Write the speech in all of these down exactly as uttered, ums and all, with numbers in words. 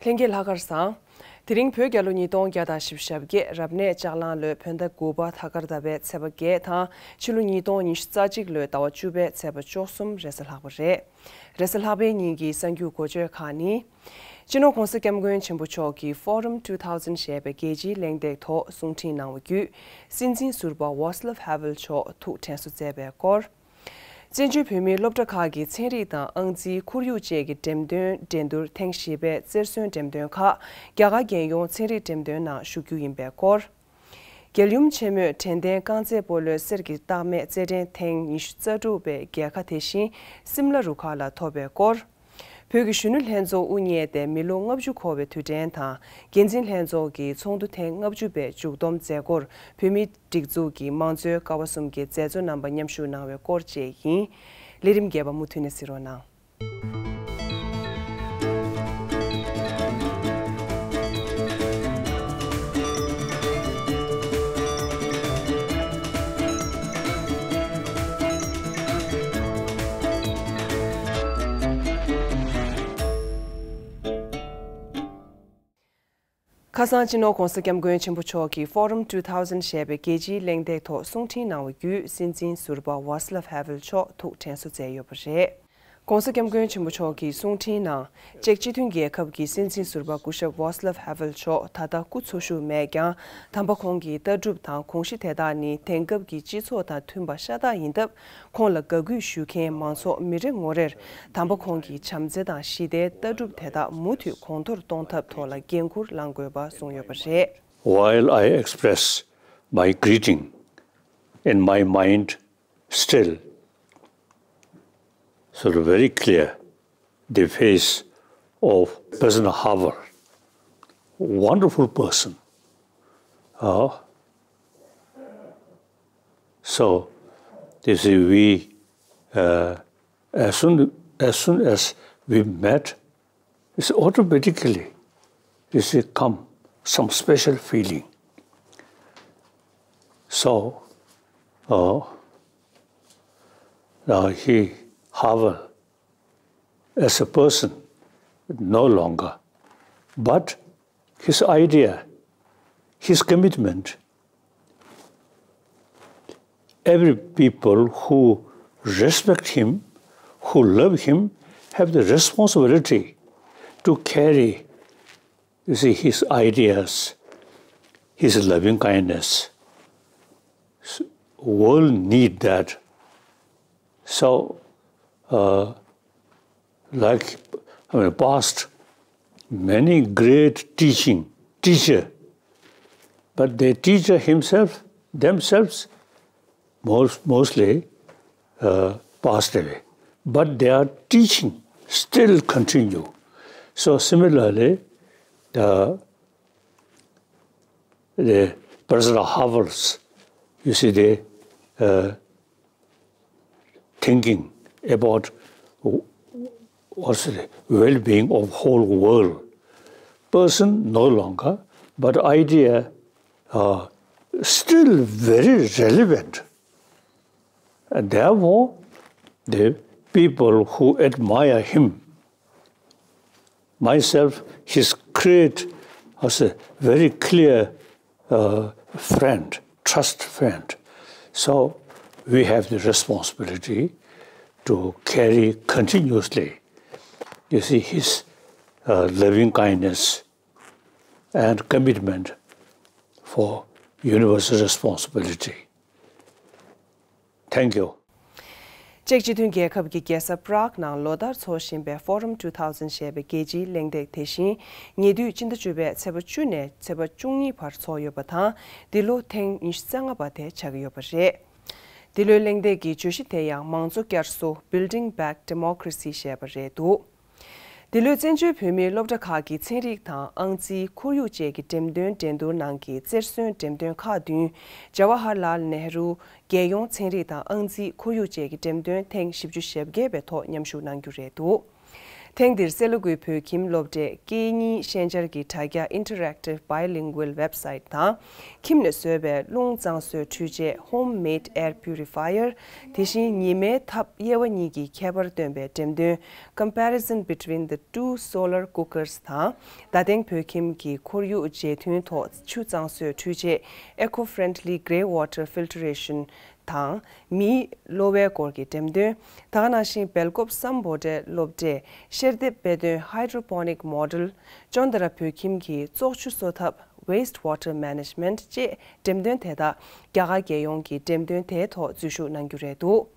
ལྷན་རྒྱས་ལྷག་དཀར་བཟང་། དེ་རིང་བོད་རྒྱལ་ལོ་ཉིས་སྟོང་བརྒྱ་དང་བཞི་བཅུ་ཞེ་བརྒྱད། རབ་གནས་ལྕགས་གླང་ལོའི་བོད་ཟླ་དགུ་པ་ཐ་སྐར་ཟླ་བའི་ཚེས་པ་བརྒྱད་དང་། ཕྱི་ལོ་ཉིས་སྟོང་ཉི་ཤུ་རྩ་གཅིག་ལོའི་ཟླ་བ་བཅུ་པའི་ཚེས་པ་བཅུ་གསུམ་རེས་གཟའ་ལྷག་པ་རེད། རེས་གཟའ་ལྷག་པའི་ཉིན་གྱི་གསར་འགྱུར་འགོ་བརྗོད་ཁག་ནི། སྤྱི་ནོར་༧གོང་ས་༧སྐྱབས་མགོན་ཆེན་པོ་མཆོག་གིས་Forum two thousand ཞེས་པའི་རྒྱལ་སྤྱིའི་གླེང་སྟེགས་ཐོག་གསུང་འཕྲིན་གནང་བ་བརྒྱུད། སྲིད་འཛིན་ཟུར་པ་Václav Havel མཆོག་ཐུགས་དྲན་གསོ་མཛད་པའི་སྐོར། བཙན་བྱོལ་བོད་མིའི་སློབ་གྲྭ་ཁག་གི་ཚན་རིག་དང་ཨང་རྩིས་ཁོར་ཡུག་བཅས་ཀྱི་འགྲེམས་སྟོན་འགྲན་བསྡུར་ཐེངས་བཞི་པའི་རྩེར་སོན་འགྲེམས་སྟོན་ཁག་རྒྱ་གར་རྒྱལ་ཡོངས་ཚན་རིག་འགྲེམས་སྟོན་ནང་ཞུགས་རྒྱུ་ཡིན་པའི་སྐོར། རྒྱལ་ཡུམ་ཆེན་མོས་དྲན་རྟེན་རྐང་རྩེད་སྤོ་ལོའི་གསེར་གྱི་རྟགས་མའི་རྩེད་འགྲན་ཐེངས་ཉི་ཤུ་རྩ་དྲུག་པའི་རྒྱལ་ཁ་དེ་བཞིན་སིམ་ལ་རུ་ཁག་ལ་ཐོབ་པའི་སྐོར། བོད་ཀྱི་གཞོན་ནུ་ལྷན་ཚོགས་དབུ་བརྙེས་ཏེ་མི་ལོ་ལྔ་བཅུ་འཁོར་བའི་དུས་དྲན་དང་། འགན་འཛིན་ལྷན་ཚོགས་ཀྱི་ཚོགས་འདུ་ཐེངས་ལྔ་བཅུ་པའི་མཇུག་བསྡོམས་མཛད་སྒོར་བོད་མིའི་སྒྲིག་འཛུགས་ཀྱི་དམངས་གཙོའི་ཀ་བ་གསུམ་གྱི་མཛད་གཙོ་རྣམ་པ་མཉམ་ཞུགས་གནང་བའི་སྐོར་བཅས་ཡིན། ལས་རིམ་རྒྱས་པ་མུ་མཐུད་ནས་གཟིགས་རོགས་གནང་། ཁ་སང་སྤྱི་ནོར་༧གོང་ས་༧སྐྱབས་མགོན་ཆེན་པོ་མཆོག་གིས་Forum two thousand ཞེས་པའི་རྒྱལ་སྤྱིའི་གླེང་སྟེགས་ཐོག་གསུང་འཕྲིན་གནང་བ་བརྒྱུད། སྲིད་འཛིན་ཟུར་པ་Václav Havel མཆོག་ཐུགས་དྲན་གསོ་མཛད་ཡོད་པ་རེད། ༸གོང་ས་༸སྐྱབས་མགོན་ཆེན་པོ་མཆོག་གིས་གསུང་འཕྲིན་ནང་། ཅེཀ་སྤྱི་མཐུན་རྒྱལ་ཁབ་ཀྱི་སྲིད་འཛིན་ཟུར་པ་སྐུ་ཞབས་Václav Havel མཆོག་ད་ལྟ་སྐུ་འཚོ་བཞུགས་མེད་ཀྱང་། དམ་པ་ཁོང་གི་ལྟ་གྲུབ་དང་དགོངས་གཞི་དེ་དག་ནི་དེང་སྐབས་ཀྱི་སྤྱི་ཚོགས་དང་མཐུན་པ་ཤ་སྟག་ཡིན་སྟབས། ཁོང་ལ་དགའ་གུས་ཞུ་མཁན་མང་ཚོགས་མི་རེ་ངོ་རེར། དམ་པ་ཁོང་གི་བྱམས་བརྩེ་དང་ཞི་བདེའི་ལྟ་གྲུབ་དེ་དག་མུ་མཐུད་གོང་མཐོར་གཏོང་ཐབས་ཐོག་ལ་འགན་འཁུར་བླང་དགོས་པ་གསུངས་ཡོད་པ་རེད། While I express my greeting, in my mind still, sort of very clear, the face of President Havel, wonderful person. Uh, so, you see, we, uh, as soon as soon as we met, it's automatically, you see, come some special feeling. So, uh, now he, Havel, as a person, no longer, but his idea, his commitment, every people who respect him, who love him, have the responsibility to carry, you see, his ideas, his loving kindness. S- World need that. So, uh, like, I mean, past many great teaching teacher, but they teacher himself themselves most, mostly uh, passed away, but their teaching still continue. So similarly, the, the President Havel's, you see, the uh, thinking about what's the well-being of whole world. Person no longer, but idea are still very relevant. And therefore, the people who admire him, myself, his great, as a very clear uh, friend, trust friend. So we have the responsibility to carry continuously, you see, his uh, loving kindness and commitment for universal responsibility. Thank you. ཅེཀ་སྤྱི་མཐུན་རྒྱལ་ཁབ་ཀྱི་རྒྱལ་ས་Prague ནང་ལོ་ལྟར་འཚོགས་བཞིན་པའི་Forum two thousand ཞེས་པའི་རྒྱལ་སྤྱིའི་གླེང་སྟེགས་དེ་བཞིན་ཉེ་དུས་སྤྱི་ཟླ་བཅུ་པའི་ཚེས་པ་བཅུ་ནས་ཚེས་པ་བཅུ་གཉིས་བར་འཚོགས་ཡོད་པ་དང་། འདི་ལོ་ཐེངས་ཉི་ཤུ་རྩ་ལྔ་པ་དེ་ཆགས་ཀྱི་ཡོད་པ་རེད། འདི་ལོའི་གླེང་སྟེགས་ཀྱི་བརྗོད་གཞི་དེ་ཡང་མང་གཙོ་བསྐྱར་གསོ། Building Back Democracy ཞེས་པ་རེད་འདུག་འདི་ལོའི་བཙན་བྱོལ་བོད་མིའི་སློབ་གྲྭ་ཁག་གི་ཚན་རིག་དང་ཨང་རྩིས་ཁོར་ཡུག་བཅས་ཀྱི་འགྲེམས་སྟོན་འགྲན་བསྡུར་ནང་གི་རྩེར་སོན་འགྲེམས་སྟོན་ཁག་བདུན། Jawaharlal Nehru རྒྱལ་ཡོངས་ཚན་རིག་དང་ཨང་རྩིས་ཁོར་ཡུག་བཅས་ཀྱི་འགྲེམས་སྟོན་ཐེངས་བཞི་བཅུ་ཞེ་བརྒྱད་པའི་ཐོག་མཉམ་ཞུགས་གནང་རྒྱུ་རེད་འདུག་ཐེངས་འདིར་སེ་ལ་ཀུའི་བོད་ཁྱིམ་སློབ་གྲྭས་སྐད་གཉིས་ཤན་སྦྱར་གྱི་དྲ་རྒྱ་Interactive Bilingual Website དང་། ཁྱིམ་ནས་བཟོས་པའི་རླུང་གཙང་བཟོའི་འཕྲུལ་ཆས་Home Made Air Purifier། དེ་བཞིན་ཉི་མའི་ཐབ་དབྱེ་བ་གཉིས་ཀྱི་ཁྱད་པར་སྟོན་པའི་འགྲེམས་སྟོན་Comparison Between the Two Solar Cookers དང་། རྡ་སྟེང་བོད་ཁྱིམ་གྱི་ཁོར་ཡུག་བརྗེ་མཐུན་ཐོག་ཆུ་གཙང་བཟོའི་འཕྲུལ་ཆས་Eco-Friendly Grey Water Filtration དང་། མིའི་གློ་བའི་སྐོར་གྱི་འགྲེམས་སྟོན། ད་ག་ནང་བཞིན་སྦེལ་ཀོབ་སམ་བྷོ་ཊའི་སློབ་གྲས་ཤེར་འདེབས་དཔེ་སྟོན་Hydroponic Model། ཅོན་ཏ་ར་བོད་ཁྱིམ་གྱི་བཙོག་ཆུ་གསོ་ཐབས་Waste Water Management བཅས་འགྲེམས་སྟོན་དེ་དག་རྒྱ་གར་རྒྱལ་ཡོངས་ཀྱི་འགྲེམས་སྟོན་དེའི་ཐོག་འཛུལ་ཞུགས་གནང་རྒྱུ་རེད་འདུག་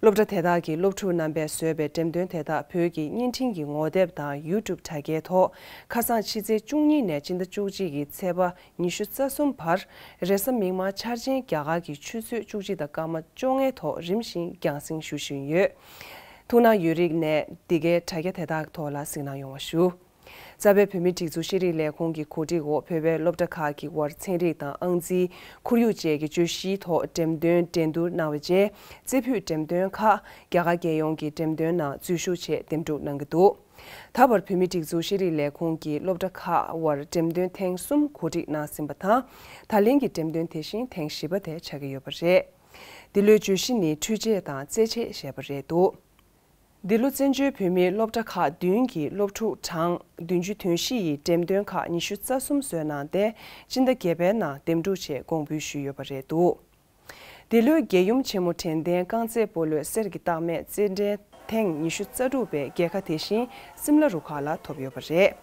སློབ་གྲྭ་དེ་དག་གི་སློབ་ཕྲུག་རྣམ་པས་བཟོས་པའི་འགྲེམས་སྟོན་དེ་དག་བོད་ཀྱི་བརྙན་འཕྲིན་གྱི་ངོ་དེབ་དང་YouTube དྲ་རྒྱའི་ཐོག་ཁ་སང་ཕྱི་ཚེས་བཅུ་གཉིས་ནས་སྤྱི་ཟླ་བཅུ་གཅིག་གི་ཚེས་པ་ཉི་ཤུ་རྩ་གསུམ་བར་རེས་གཟའ་མིག་དམར་འཆར་ཅན་རྒྱ་གར་གྱི་ཆུ་ཚོད་བཅུ་གཅིག་དང་སྐར་མ་བཅོ་ལྔའི་ཐོག་རིམ་བཞིན་རྒྱང་སྲིང་ཞུ་བཞིན་ཡོད། ཐུགས་སྣང་ཡོད་རིགས་ནས་འདི་གའི་དྲ་རྒྱ་དེ་དག་ཐོག་ལ་གཟིགས་གནང་ཡོང་བ་ཞུ། རྩ་བའི་བོད་མིའི་སྒྲིག་འཛུགས་ཤེས་རིག་ལས་ཁུངས་ཀྱི་གོ་སྒྲིག་འོག་བོད་པའི་སློབ་གྲྭ་ཁག་གི་དབར་ཚན་རིག་དང་ཨང་རྩིས། ཁོར་ཡུག་བཅས་ཀྱི་བརྗོད་གཞིའི་ཐོག་འགྲེམས་སྟོན་འགྲན་བསྡུར་གནང་བའི་རྗེས། རྩེ་ཕུད་འགྲེམས་སྟོན་ཁག་རྒྱ་གར་རྒྱལ་ཡོངས་ཀྱི་འགྲེམས་སྟོན་ནང་འཛུལ་ཞུགས་ཆེད་འདེམས་སྒྲུག་གནང་གི་འདུག་ད་བར་བོད་མིའི་སྒྲིག་འཛུགས་ཤེས་རིག་ལས་ཁུངས་ཀྱིས་སློབ་གྲྭ་ཁག་དབར་འགྲེམས་སྟོན་ཐེངས་གསུམ་གོ་སྒྲིག་གནང་ཟིན་པ་དང་། ད་ལན་གྱི་འགྲེམས་སྟོན་དེ་བཞིན་ཐེངས་བཞི་པ་དེ་ཆགས་ཀྱི་ཡོད་པ་རེད། འདི་ལོའི་བརྗོད་གཞི་ནི་འཕྲུལ་ཆས་དང་རྩེད་ཆས་ཞེས་པ་རེད་འདུག་འདི་ལོ་བཙན་བྱོལ་བོད་མིའི་སློབ་གྲྭ་ཁག་བདུན་གྱི་སློབ་ཕྲུག་གྲངས་བདུན་ཅུ་དོན་བཞི་ཡིས་འགྲེམས་སྟོན་ཁག་ཉི་ཤུ་རྩ་གསུམ་བཟོས་གནང་སྟེ། སྤྱི་ཟླ་བརྒྱད་པའི་ནང་འདེམས་སྒྲུག་ཆེད་གོང་འབུལ་ཞུས་ཡོད་པ་རེད་འདུག་འདི་ལོའི་རྒྱལ་ཡུམ་ཆེན་མོ་དྲན་རྟེན་རྐང་རྩེད་སྤོ་ལོའི་གསེར་གྱི་རྟགས་མའི་རྩེད་འགྲན་ཐེངས་ཉི་ཤུ་རྩ་དྲུག་པའི་རྒྱལ་ཁ་དེ་བཞིན་སིམ་ལ་རུ་ཁག་ལ་ཐོབ་ཡོད་པ་རེད།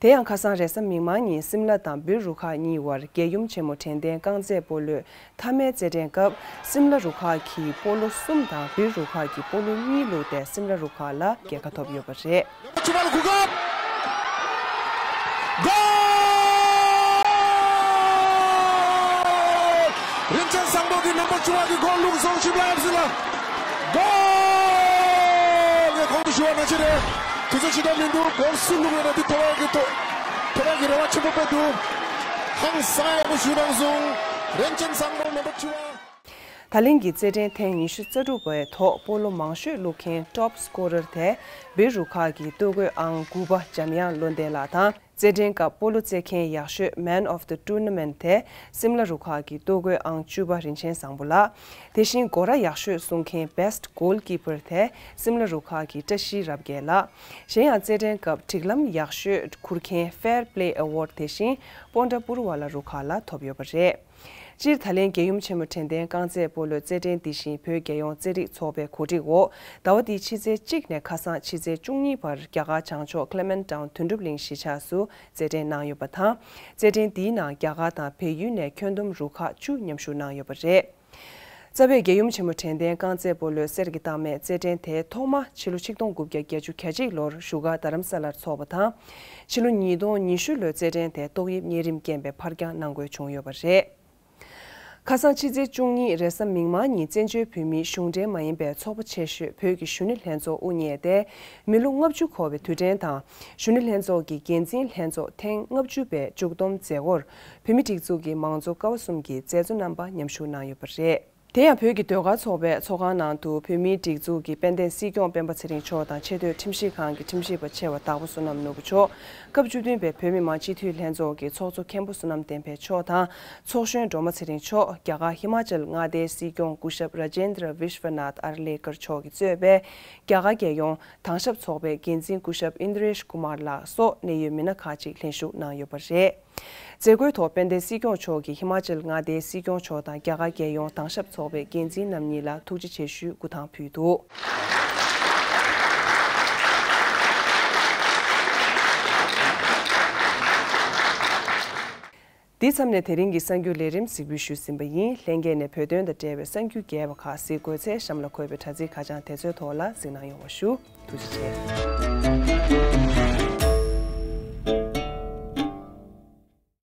དེ་ཡང་ཁ་སང་རེས་གཟའ་མིག་དམར་ཉིན་སིམ་ལ་དང་བིར་རུ་ཁག་གཉིས་བར་རྒྱལ་ཡུམ་ཆེན་མོ་དྲན་རྟེན་རྐང་རྩེད་སྤོ་ལོའི་མཐའ་མའི་རྩེད་འགྲན་སྐབས། སིམ་ལ་རུ་ཁག་གིས་སྤོ་ལོ་གསུམ་དང་བིར་རུ་ཁག་གིས་སྤོ་ལོ་གཉིས་བླུགས་ཏེ་སིམ་ལ་རུ་ཁག་ལ་རྒྱལ་ཁ་ཐོབ་ཡོད་པ་རེད། བཅུ་པ་ལ་གོ་སྐབས། གོལ། རིན་ཆེན་བཟང་པོ་གིས་རྣམ་པ་བཅུ་པ་གི་གོལ་བླུགས་སོང་། ཞིབ་ལ་ཡབ་སྲིད་ལ། གོལ། ངས་གོང་དུ་ཞུ་བ་ནང་བཞིན་རེད། དུས་ཚོད་ཕྱིན་ཐབས་མི་འདུག་གོལ་སུ་བླུགས་ཡོད་ན་དེ་ཐོབ་ཡག་གི་ཐོབ། ཐོབ་ཡག་གི་རེ་བ་ཆེན་པོ་བྱེད་འདུག་ཧང་སང་ཡག་པོ་ཞུ་གནང་སོང་། རིན་ཆེན་བཟང་པོ་རྣམ་པ་བཅུ་པ། ད་ལན་གྱི་རྩེད་འགྲན་ཐེངས་ཉི་ཤུ་རྩ་དྲུག་པའི་ཐོག་སྤོ་ལོ་མང་ཤོས་བླུགས་མཁན་ཊོབ་སྐོ་རར་དེ་བིར་རུ་ཁག་གི་ལྟོ་གོས་ཨང་དགུ་པ་འཇམ་དབྱངས་བློ་ལྡན་ལགས་དང་། རྩེད་འགྲན་སྐབས་སྤོ་ལོ་རྩེད་མཁན་ཡག་ཤོས་Man of the Tournament དེ་སིམ་ལ་རུ་ཁག་གི་ལྟོ་གོས་ཨང་བཅུ་པ་རིན་ཆེན་བཟང་པོ་ལགས། དེ་བཞིན་སྒོ་ར་ཡག་ཤོས་སྲུང་མཁན་Best Goalkeeper དེ་སིམ་ལ་རུ་ཁག་གི་བཀྲ་ཤིས་རབ་རྒྱས་ལགས། གཞན་ཡང་རྩེད་འགྲན་སྐབས་སྒྲིག་ལམ་ཡག་ཤོས་འཁུར་མཁན་Fair Play Award དེ་བཞིན་པོན་ཏྲ་པུར་ཝ་ལ་རུ་ཁག་ལ་ཐོབ་ཡོད་པ་རེད། སྤྱིར་ད་ལན་རྒྱལ་ཡུམ་ཆེན་མོ་དྲན་རྟེན་རྐང་རྩེད་སྤོ་ལོའི་རྩེད་འགྲན་འདི་བཞིན་བོད་རྒྱལ་ཡོངས་རྩེད་རིགས་ཚོགས་པའི་གོ་སྒྲིག་འོག་ཟླ་བ་འདིའི་ཕྱི་ཚེས་གཅིག་ནས་ཁ་སང་ཕྱི་ཚེས་བཅུ་གཉིས་བར་རྒྱ་གར་བྱང་ཕྱོགས་Clement Town དོན་གྲུབ་གླིང་གཞིས་ཆགས་སུ་རྩེད་འགྲན་གནང་ཡོད་པ་དང་། རྩེད་འགྲན་འདིའི་ནང་རྒྱ་གར་དང་བལ་ཡུལ་ནས་ཁྱོན་བསྡོམས་རུ་ཁག་བཅུ་མཉམ་ཞུགས་གནང་ཡོད་པ་རེད། རྩ་བའི་རྒྱལ་ཡུམ་ཆེན་མོ་དྲན་རྟེན་རྐང་རྩེད་སྤོ་ལོའི་གསེར་གྱི་རྟགས་མའི་རྩེད་འགྲན་དེ་ཐོག་མ་ཕྱི་ལོ་ཆིག་སྟོང་དགུ་བརྒྱ་བརྒྱད་ཅུ་གྱ་གཅིག་ལོར་བཞུགས་སྒར་རྡ་རམ་ས་ལར་འཚོགས་པ་དང་། ཕྱི་ལོ་ཉིས་སྟོང་ཉི་ཤུ་ལོའི་རྩེད་འགྲན་དེ་ཏོག་དབྱིབས་གཉན་རིམས་རྐྱེན་པས་ཕར་འགྱངས་གནང་དགོས་བྱུང་ཡོད་པ་རེད། ཁ་སང་ཕྱི་ཚེས་བཅུ་གཉིས་རེས་གཟའ་མིག་དམར་ཉིན་བཙན་བྱོལ་བོད་མིའི་གཞུང་འབྲེལ་མ་ཡིན་པའི་ཚོགས་པ་ཆེ་ཤོས་བོད་ཀྱི་གཞོན་ནུ་ལྷན་ཚོགས་དབུ་བརྙེས་ཏེ། མི་ལོ་ལྔ་བཅུ་འཁོར་བའི་དུས་དྲན་དང་། གཞོན་ནུ་ལྷན་ཚོགས་ཀྱི་འགན་འཛིན་ལྷན་ཚོགས་ཐེངས་ལྔ་བཅུ་པའི་མཇུག་བསྡོམས་མཛད་སྒོར། བོད་མིའི་སྒྲིག་འཛུགས་ཀྱི་མང་གཙོ་ཀ་བ་གསུམ་གྱི་མཛད་གཙོ་རྣམ་པ་མཉམ་ཞུགས་གནང་ཡོད་པ་རེད། དེ་ཡང་བོད་ཀྱི་ཟློས་གར་ཚོགས་པའི་ཚོགས་ཁང་ནང་དུ་བོད་མིའི་སྒྲིག་འཛུགས་ཀྱི་དཔལ་ལྡན་སྲིད་སྐྱོང་སྤེན་པ་ཚེ་རིང་མཆོག་དང་ཆེས་མཐོའི་ཁྲིམས་ཞིབ་ཁང་གི་ཁྲིམས་ཞིབ་པ་ཆེ་བ་དྭགས་པོ་བསོད་ནམས་ནོར་བུ་མཆོག་སྐབས་བཅུ་བདུན་པའི་བོད་མི་མང་སྤྱི་འཐུས་ལྷན་ཚོགས་ཀྱི་ཚོགས་གཙོ་མཁན་པོ་བསོད་ནམས་བསྟན་འཕེལ་མཆོག་དང་། ཚོགས་གཞོན་སྒྲོལ་མ་ཚེ་རིང་མཆོག་རྒྱ་གར་ཧི་མ་ཅལ་མངའ་སྡེའི་སྲིད་སྐྱོང་སྐུ་ཞབས་Rajendra Vishwanath Arlekar མཆོག་གིས་གཙོས་པའི་རྒྱ་གར་རྒྱལ་ཡོངས་དྭང་ཞབས་ཚོགས་པའི་འགན་འཛིན་སྐུ་ཞབས་Indiresh Kumar ལགས་སོགས་གནད་ཡོད་མི་སྣ་ཁག་ཅིག་ལྷན་ཞུགས་གནང་ཡོད་པ་རེད། མཛད་སྒོའི་ཐོག་དཔལ་ལྡན་སྲིད་སྐྱོང་མཆོག་གིས་ཧི་མ་ཅལ་མངའ་སྡེའི་སྲིད་སྐྱོང་མཆོག་དང་རྒྱ་གར་རྒྱལ་ཡོངས་དྭང་ཞབས་ཚོགས་པའི་འགན་འཛིན་རྣམ་གཉིས་ལ་ཐུགས་རྗེ་ཆེ་ཞུའི་སྐུ་ཐང་ཕུལ་འདུག་འདི་མཚམས་ནས་དེ་རིང་གི་གསར་འགྱུར་ལས་རིམ་གཟིགས་འབུལ་ཞུས་ཟིན་པ་ཡིན། ལྷན་རྒྱས་ནས་བོད་དོན་དང་འབྲེལ་བའི་གསར་འགྱུར་རྒྱས་པ་ཁག་གཟིགས་དགོས་ཚེ་གཤམ་ལ་འཁོད་པའི་དྲ་ཚིགས་ཁ་བྱང་དེ་ཚོའི་ཐོག་ལ་གཟིགས་གནང་ཡོང་བ་ཞུ། ཐུགས་རྗེ་ཆེ།